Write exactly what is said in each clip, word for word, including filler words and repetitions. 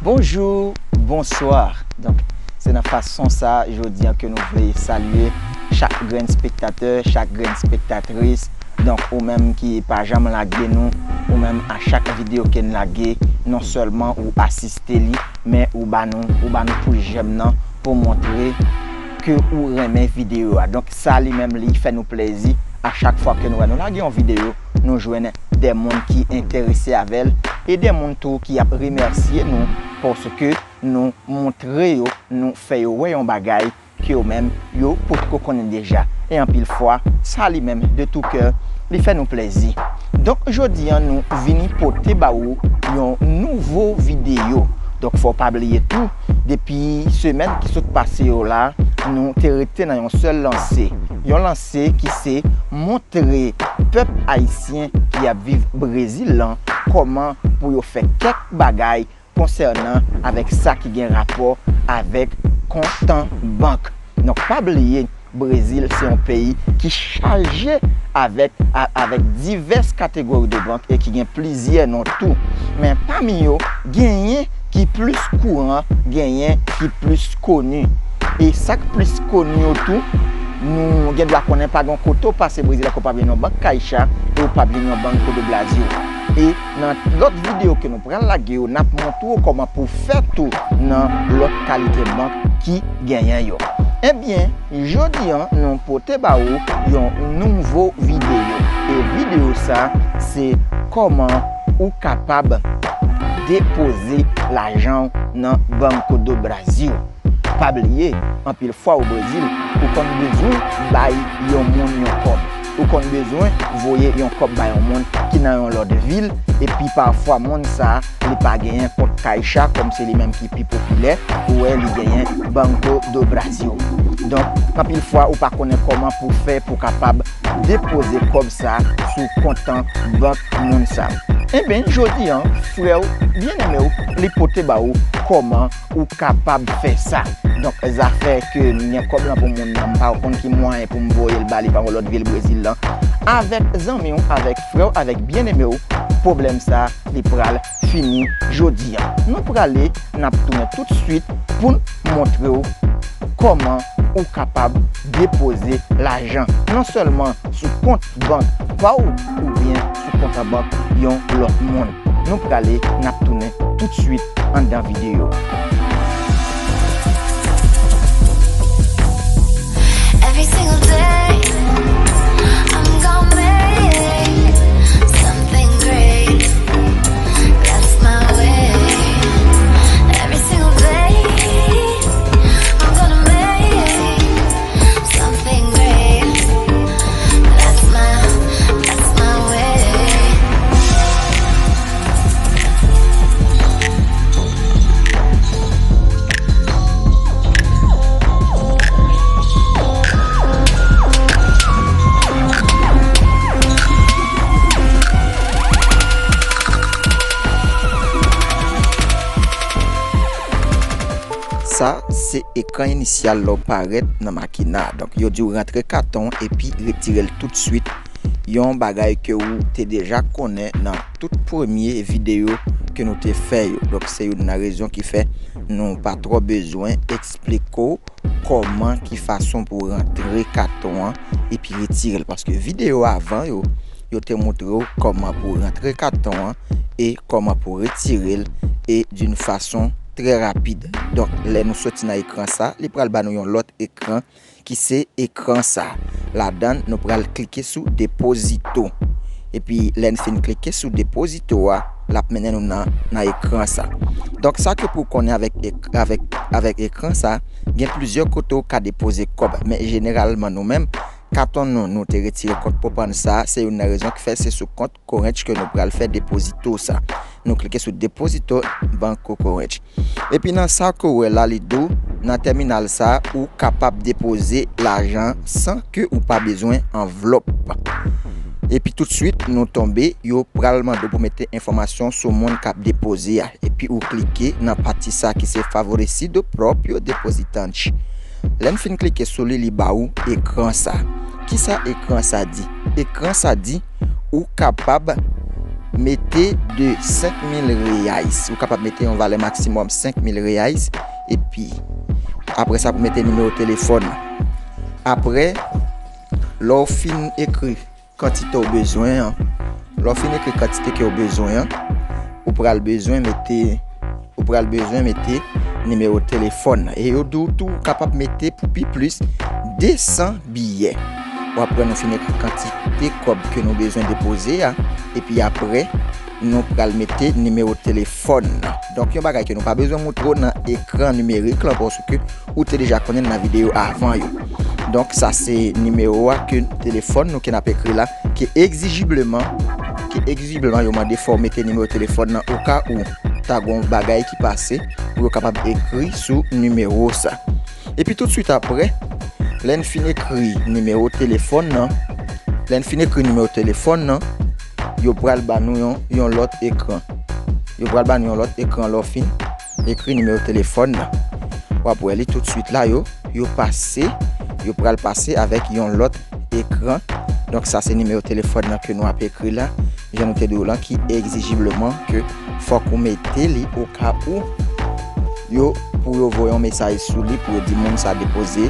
Bonjou, bonswa. Donk, se nan fason sa, jodi an ke nou vle salye chak grenn spektatè, chak grenn spektatris. Donk, ou menm ki pa janm lage nou, ou menm a chak videyo ke n lage, non sèlman ou asiste li, men ou ba nou, ou ba nou tou jèm nan pou montre ke ou renmen videyo a. Donk, sa li menm li fè nou plezi. A chak fwa ke nou wè nou lage yon videyo, nou jwenn de moun ki enterese avè l e de moun tou ki ap remèsye nou paske nou montre yo, nou fè yo wè yon bagay ke yo menm yo potko konnen deja. E anpil fwa, sa li menm, de tou kè, li fè nou plezi. Donk, jodi an, nou vini pote ba ou yon nouvo videyo. Donk, fò w pa bliye tou, depi semèn ki sot pase yo la, nou te rete nan yon sèl lanse. Yon lanse ki se montre pèp ayisyen ki ap viv Brezil lan kòman pou yo fè kèk bagay konsènan avèk sa ki gen rapò avèk kont an bank. Donk, pa bliye, Brezil se yon peyi ki chaje avèk, a- avèk divès kategori de bank e ki gen plizyè non tou. Men pami yo, genyen ki plis kouran, genyen ki plis koni. E sa k plis koni yo tou, nou gen dwa konnen pa gen kote w pase Brezil la ke w pa jwenn yon bank Caixa e w pa jwenn yon Banco do Brasil. E nan lòt videyo ke nou pral lage yo, n ap montre w kòman pou w fè tou nan lòt kalite bank ki genyen yo. Ebyen, jodi an, nou pote ba ou yon nouvo videyo. E videyo sa, se kòman ou kapab depoze lajan w nan Banco do Brasil. Pa bliye, anpil fwa o Brezil, ou konn bezwen bay yon moun yon kòb. Ou konn bezwen voye yon kòb bay yon moun ki nan yon lòt vil, epi pafwa moun sa a, li pa genyen kont Caixa, kòm se li menm ki pi popilè, ou wè li genyen Banco do Brasil. Donk, anpil fwa, ou pa konnen kòman pou fè pou kapab depoze kòb sa a sou kont an bank moun sa a. Enben, jodi an, frè w, byeneme w, li pote ba ou kòman ou kapab fè sa. Donk, zafè ke m gen kòb lan pou moun nan, m pa konn ki mwayen pou m voye l ba li pa yon lòt vil Brezil lan. Avèk zanmi w, avèk frè w, avèk byeneme w, pwoblèm sa, li pral fini jodi an. Nou prale, n ap tounen tout swit pou n montre w kòman ou kapab depoze lajan, non sèlman sou kont bank pa w, oubyen sou kont an bank yon lòt moun. Nou prale, n ap tounen tout swit anndan videyo. Every single day, I'm gonna make something great. That's my way. Every single day, I'm gonna make something great. That's my, that's my way. Sa se ekran inisyal lè w parèt nan makina. Donk, yo di w rantre katon epi retire l toutswit. Yon bagay ke ou te deja konnen nan tout premye videyo ke nou te fè yo. Donk, se youn nan rezon ki fè nou pa twò bezwen eksplike w kòman, ki fason pou w rantre katon an epi retire l. Paske videyo avan yo, yo te montre w kòman pou w rantre katon an e kòman pou w retire l, e d'une façon très rapide. Donk, lè nou soti nan ekran sa, li pral ba nou yon lòt ekran ki se ekran sa. Ladan, nou pral klike sou Deposito. Epi, lè n fin klike sou Deposito a, l ap mennen nou nan, nan ekran sa. Donk, sa ke pou konnen avèk ek-, avèk, avèk ekran sa, gen plizyè kote w ka depoze kòb. Men jeneralman, nou menm, katon nou, nou te retire kont Popans sa, se youn nan rezon ki fè se sou kont Corrente ke nou pral fè depozito sa. Nou klike sou Depozito Banco Corrente. Epi nan sa ke w wè la, li di w, nan tèminal sa, ou kapab depoze lajan san ke ou pa bezwen anvlòp. Epi toutswit, nou tonbe, yo pral mande w pou mete enfòmasyon sou moun k ap depoze a. Epi ou klike nan pati sa ki se Favorecido Próprio Depositante. Lè n fin klike sou li, li ba ou ekran sa. Kisa ekran sa di? Ekran sa di, ou kapab mete de senk mil reais. Ou kapab mete yon valè maksimòm senk mil reais. Epi, apre sa, pou mete nimewo telefòn. Apre, lè w fin ekri kantite w bezwen an, lè w fin ekri kantite ke w bezwen an, ou pral bezwen mete, ou pral bezwen mete nimewo telefòn. E yo di w tou, ou kapab mete pou pi plis de san biyè. W ap wè nou fin ekri kantite kòb ke nou bezwen depoze a, epi apre, nou pral mete nimewo telefòn nan. Donk, yon bagay ke nou pa bezwen moutre w nan ekran nimerik lan, paske ou te deja konnen nan videyo avan yo. Donk, sa se nimewo a ke telefòn nou ke n ap ekri la, ke egzijibleman, ke egzijibleman yo mande fò w mete nimewo telefòn nan, oka ou ta gon bagay ki pase, pou yo kapab ekri sou nimewo sa. Epi toutswit apre, lè n fin ekri nimewo telefòn nan, lè n fin ekri nimewo telefòn nan, yo pral ba nou yon, yon lòt ekran. Yo pral ba nou yon lòt ekran lè w fin ekri nimewo telefòn nan. W ap wè li toutswit la, yo, yo pase, yo pral pase avèk yon lòt ekran. Donk, sa se nimewo telefòn nan ke nou ap ekri la, jan nou te di w lan, ki egzijibleman ke fòk ou mete li oka ou yo, pou yo voye yon mesaj sou li, pou yo di moun sa depoze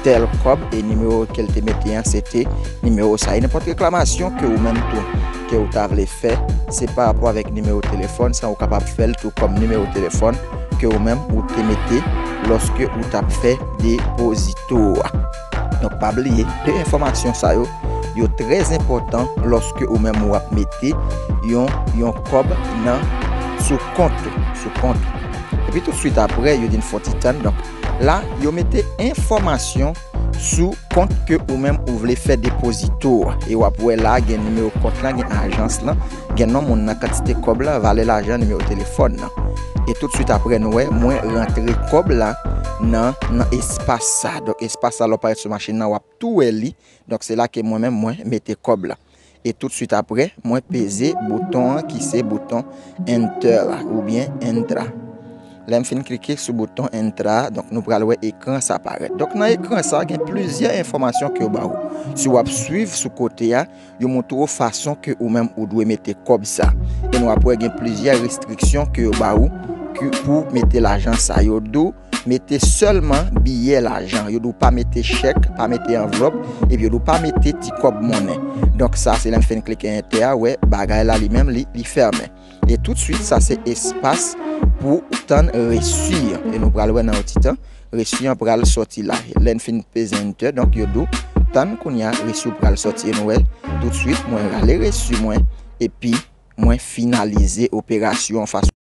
tèl kòb, e nimewo ke l te mete an, se te nimewo sa. E nenpòt reklamasyon ke ou menm tou, ke ou ta vle fè, se pa rapò avèk nimewo telefòn sa, ou kapab fè l tou kòm nimewo telefòn ke ou menm ou te mete lòske ou t ap fè depozito a. Donk, pa bliye, de enfòmasyon sa yo, yo trè enpòtan lòske ou menm ou ap mete yon, yon kòb nan, sou kont ou, sou kont ou. Epi toutswit apre, yo di n fè yon ti tann. Donk, la, yo mete enfòmasyon sou kont ke ou menm ou vle fè depozito a. E w ap wè la, gen nimewo kont lan, gen ajans lan, gen non moun nan, kantite kòb la, valè lajan, nimewo telefòn nan. E toutswit apre, nou wè, mwen rantre kòb la nan, nan espas sa. Donk, espas sa, lè w parèt sou machin nan, w ap tou wè li. Donk, se la ke mwen menm, mwen mete kòb la. E toutswit apre, mwen peze bouton an ki se bouton Enter la, oubyen Entra. Lè m fin klike sou bouton Entra a, donk, nou pral wè ekran sa parèt. Donk, nan ekran sa, gen plizyè enfòmasyon ke yo ba ou. Si w ap swiv sou kote a, yo montre w fason ke ou menm ou dwe mete kòb sa. E nou ap wè gen plizyè restriksyon ke yo ba ou, ke pou mete lajan sa. Yo di w mete sèlman biyè lajan. Yo di w pa mete chèk, pa mete anvlòp, epi yo di w pa mete ti kòb monnen. Donk, sa se lè m fin klike Enter a, wè, bagay la li menm, li, li fèmen. E toutswit, sa se espas pou tann resi an. E nou pral wè nan yon ti tan, resi an pral sòti la. Lè n fin peze Enter, donk, yo di w tann kounye a, resi w pral sòti. E nou wè, toutswit, mwen rale resi mwen, epi mwen finalize operasyon an fason